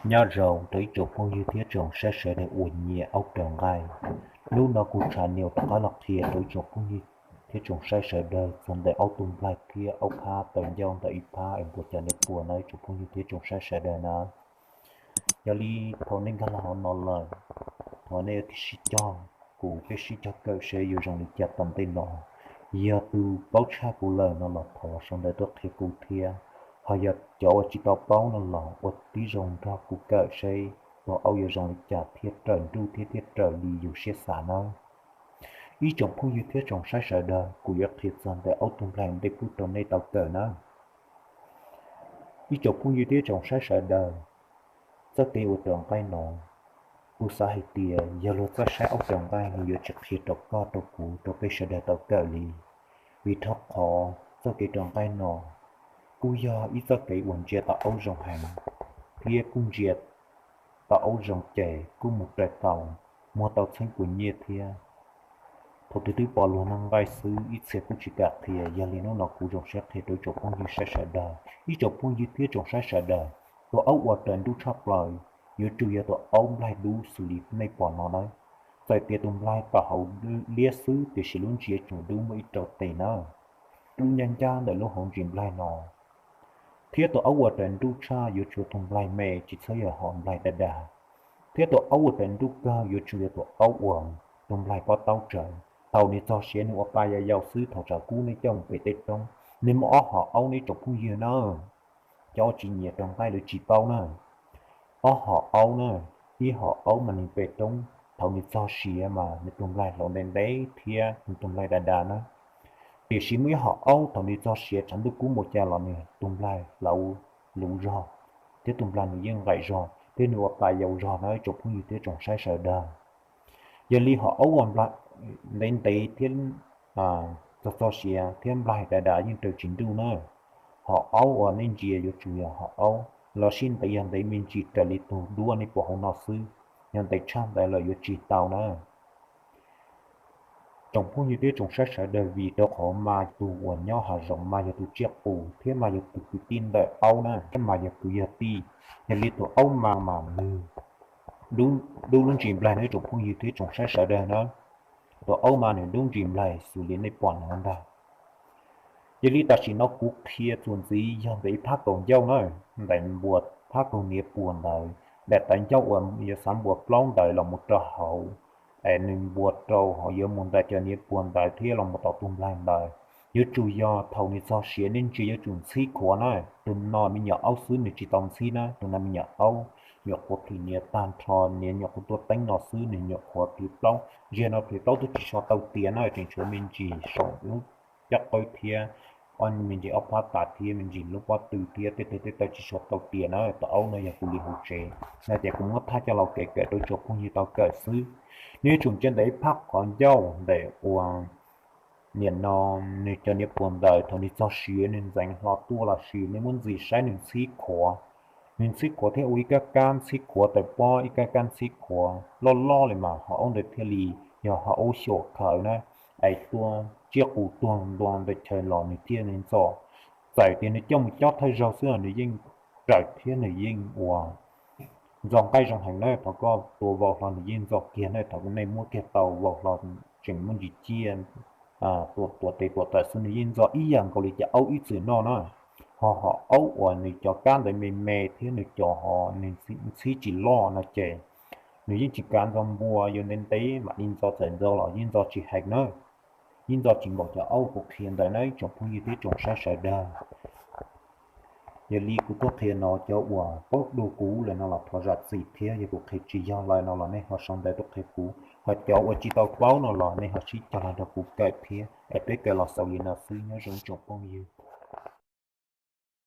Nyob zoo rau ib tsoom phooj ywg thiab tsoom saib sawv daws uas nyiam aub raws nqaij. Hnub no kuv tshaj nias rov qab los qhia rau ib tsoom phooj ywg thiab tsoom saib sawv daws txog ntawm aub tus nplaig thiab aub phab tawm ncauj ntawm ib phab es npuas cov niam puas no ib tsoom phooj ywg thiab tsoom saib sawv daws na. Yog li thaum nej nkag los hauv no lawm, thov nej sib cog kuv peb sib cog kawm seb yuav zoo li cas tom ntej no. Yog tus paub tshaj kuv lawm no los thov sau ntawv tuaj qhia kuv thiab, ho yog cov uas tsis tau paub no los ua tib zoo nrog kuv kawm seb tus aub yuav zoo li cas thiab raws nruj thiab thiab raws li yus siab xav nawb. Ib tsoom phooj ywg thiab tsoom saib sawv daws, kuv yuav qhia txog ntawm aub tus nplaig ntej pub rau nej tau kawm na. Ib tsoom phooj ywg thiab tsoom saib sawv daws, txoj kev ua raws nqaij no, kuv xav hais tias yog luag txawj saib aub raws nqaij nws yuav tsis qhia rau koj rau kuv rau peb sawv daws tau kawm li. Vim rau qhov txoj kev raws nqaij no kuj yog ib txoj kev uas ntsia tau aub zoo heev, thiab kuj ntsia tau aub zoo ces kuj mus raws tau, muag tau txheeb puas nyiaj thiab. Thaum twg twb pom luag noj nqaij xwb ib txhia kuj tsis kam qhia, yog li hnub no kuv zoo siab qhia rau ib tsoom phooj ywg saib sawv daws. Ib tsoom phooj ywg thiab tsoom saib sawv daws, tus aub uas raws nruj tshaj plaws yuav tsum yog tus aub nplaig dub xws li nej pom no nawb. Txawm tias tus nplaig tom hauv liab xwb tiam sis lub ntsis yuav tsum dub muaj ib rau tes na, dub ncaj ncaj ntawm lub hauv ntsis nplaig no. Thiab tus aub uas raws nruj tshaj yuav tsum tus nplaig me tsis txhob yog hom nplaig dag dag. Thiab tus aub uas raws nruj kawg yuav tsum yog tus aub uas tus nplaig pob taub tsawv, thaum nws txog siav nws ua pa yau yau xwb thaum tsam kub nej coj mus pem tej roob, nej muaj ob hom aub ne ib tsoom phooj ywg na. Cov uas tsis nyiam raws nqaij lawv tsis paub na. Ob hom aub na, ib hom aub mas nws pem roob, thaum nws txog siav mas nws tus nplaig hlauv ntev ntev thiab nws tus nplaig dag dag na. Tiam sis muaj ib hom aub thaum nws txog siav tshav ntuj kub npaum cas los nws tus nplaig hlauv luv zog, thiab tus nplaig nws yeej nqaim zog thiab nws ua pa yau zog na ib tsoom phooj ywg thiab tsoom saib sawv daws. Yog li hom aub uas nplaig ntev ntev thiab txog txog siav thiab nplaig dag dag yeej raws tsis nruj na. Hom aub uas nej ntsia yuav tsum yog hom aub los sis ntev yog ntev me ntsis raws li tus duab nej pom hauv no xwb, yog ntev tshaj ntawd lawm yuav tsis tau na. Tsoom phooj ywg thiab tsoom saib sawv daws, vim rau qhov mas tus uas nyob hav zoov mas yog tus tsiaj qus thiab mas yog tus kwv tij ntawm aub na thiab mas yog kwv yog tij. Yog li tus aub mas mas nws dub lub ntsis nplaig no ib tsoom phooj ywg thiab tsoom saib sawv daws na. Tus aub mas nws dub ntsis nplaig xws li nej pom no ntag. Yog li tam sim no kuv qhia txuas ntxiv yog ntawm ib phab kaus ncauj na, ntawm npuas phab kaus hniav puas ntawd, daim tawv ncauj uas yuav xav npuas plaub ntawd los mus rau hauv, es nws npuas rau hauv yuav mus ntawm cov hniav puas ntawd thiab los mus tom tus nplaig ntawd. Yuav tsum yog thaum nws txog siav nej ntsia yuav tsum ntxhib khuav na, tus no me nyuam aub xwb nws tsis tau ntxhib na, tus no me nyuam aub nyuam qhuav plhis hniav tag nrho, hniav nyuam qhuav tuaj teeb no xwb nws nyuam qhuav plhis plaub, ziag no plhis plaub twb tsis so tau tias na, tseem tshuav me ntsis saum lub caj qwb thiab ob me ntsis ob phab tas thiab me ntsis lub pob tw thiab tej tag tej taw tsis so tau tias na. Tus aub no yog kuv li hauv tsev, yog tias kuv muab thaj coj los kev kawm rau tsoom phooj ywg tau kawm xwb. Nws yuav tsum ntsia ntawm ib phab qhov ncauj ntawm uas nim no nws cov hniav puas ntawd thaum nws txog siav nws ntxeev hlo tuaj los sis nej muab ntxiv saib nws ntxhib khuav. Nws ntxhib khuav thiab ua ib kab kab ntxhib khuav tawm pob ib kab kab ntxhib khuav loj loj li mas hom aub ntawd thiaj li yog hom aub xyuam khawv na. Es tua tsiaj qus tuag ntua ntawm chaw los nws thiaj li ntxo. Txawm tias nws coj mus cob thawj zaug xwb los nws yeej raws thiab nws yeej ua ntxo nqaij zoo heev na. Thaum koj tua vau hlo nws yeej ntxo kiag na, thaum nej muab kiag tau vau hlo tseem muaj ntsis ciaj, tua tuav tes tuav taw xwb nws yeej ntxo ib yam nkaus li cov aub ib txwm noj na. Ho hom aub uas nws cov kab ntawd me me thiab nws cov ho nws ntxhib tsis loj no ces nws yeej tsis kav ntxo npua, yuav ntev ntev mam li ntxo, txawm ntxo los yeej ntxo tsis heev na. Yeej ntxo tsis npaum cov aub kuv qhia ntawd na ib tsoom phooj ywg thiab tsoom saib sawv daws. Yog li kuv tuaj qhia no cov uas paub dua kuv lawm no los thov zam txim thiab, yog kuv qhia tsis yog lawm no los nej ho sau ntawv tuaj qhia kuv, ho cov uas tsis tau paub no los nej ho sib cog los nrog kuv kawm thiab. Es peb kawm los xaus li no xwb, nyob zoo ib tsoom phooj ywg.